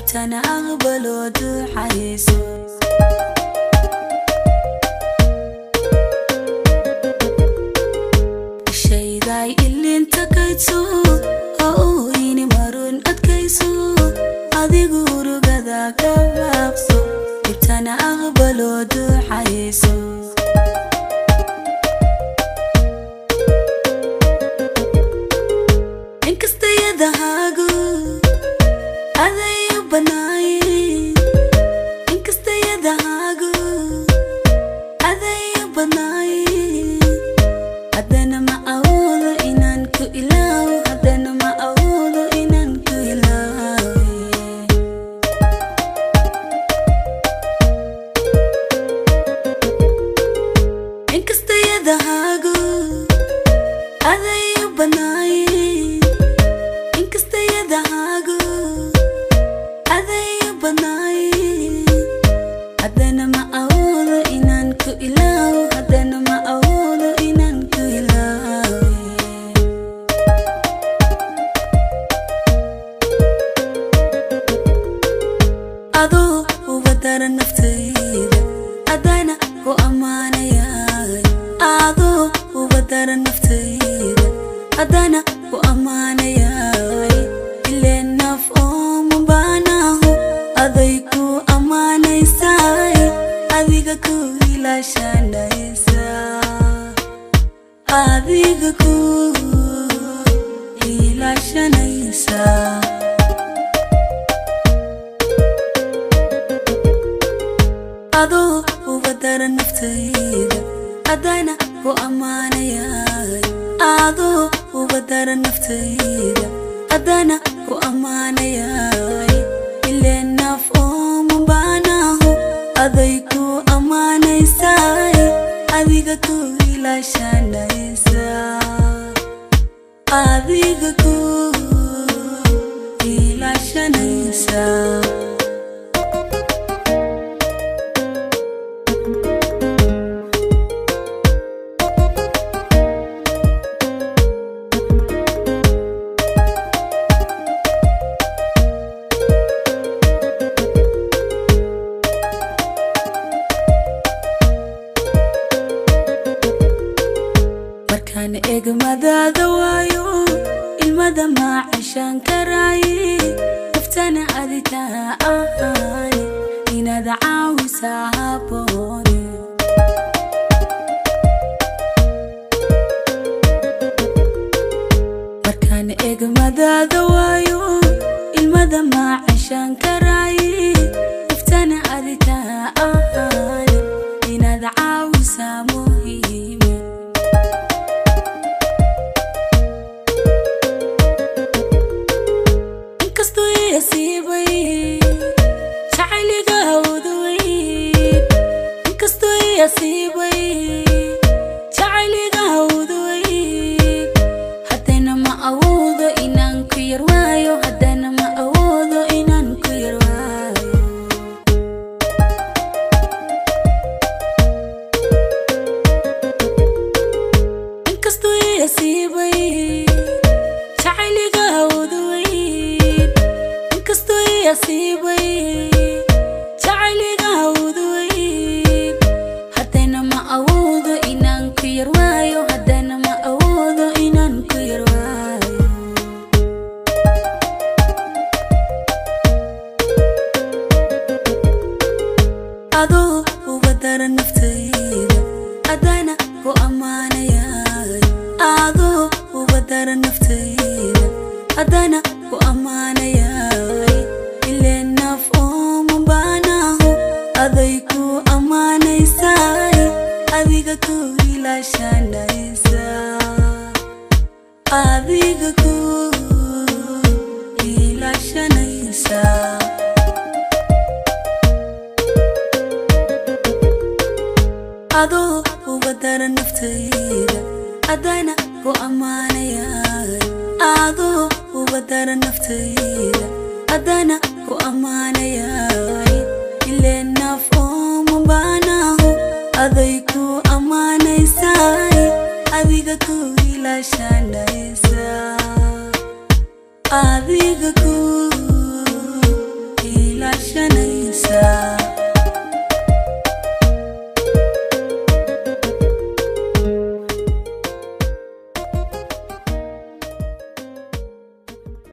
Dhibtana aqbalo duxayso. Shayday ilinta kaydso, ha ooyini, marun adkayso, adigu urugada ka baaqso. Dhibtana aqbalo duxayso. Inkasta yadahaagu aday u badnaayeen, inkasta yadahaagu aday u badnaayeen, haddana ma awoodo inaan ku ilaawo, haddana ma awoodo inaan ku ilaawo. Inkasta yadahaagu aday u badnaayeen, inkasta yadahaagu aday u badnaayeen, haddana ma awoodo inaan ku ilaawo, haddana ma awoodo inaan ku ilaawo. Adoo uba daran naftayda, haddana ku ammaanayaay. Adoo uba daran naftayda, haddana ku ammaanayaay. Ileen naf ooman baanaho, aday ku ammaanaysaay, adiga ku ilaashanaysa, adiga ku ilaashanaysa. Adoo uba daran naftayda, haddana ku ammaanayaay. Adoo uba daran naftayda, haddana ku ammaanayaay. Ileen naf ooman baanaho, aday ku ammaanaysaay, adiga ku ilaashanaysa, adiga ku ilaashanaysa. Markaan egmadaada waayo, ilmada ma ceshaan karaaye. Naftana aditaa ahaani, inaad caawisaa habboone. Markaan egmadaada waayo, ilmada ma ceshaan karaaye. Naftana aditaa ahaani, inaad caawisaa muhiime. Inkastoo i asiibay jacayliga hawda weyn, inkastoo i asiibay jacayliga hawda weyn, haddana ma awoodo inaan ku yar waayo, haddana ma awoodo inaan ku yar waayo. Inkastoo i asiibay jacayliga hawda weyn, inkastoo i asiibay jacayliga hawda weyn, haddana ma awoodo inaan ku yar waayo, haddana ma awoodo inaan ku yar waayo. Adoo uba daran naftayda, haddana ku ammaanayaay. Adoo uba daran naftayda, haddana ku ammaanayaay. Ileen naf ooman baanaho, aday ku ammaanaysaay, adiga ku ilaashanaysa, adiga ku ilaashanaysa. Adoo uba daran naftayda, haddana ku ammaanayaay. Adoo uba daran naftayda, haddana ku ammaanayaay. Ileen naf ooman baanaho, aday ku ammaanaysaay, adiga ku ilaashanaysa, adiga ku Haysaa.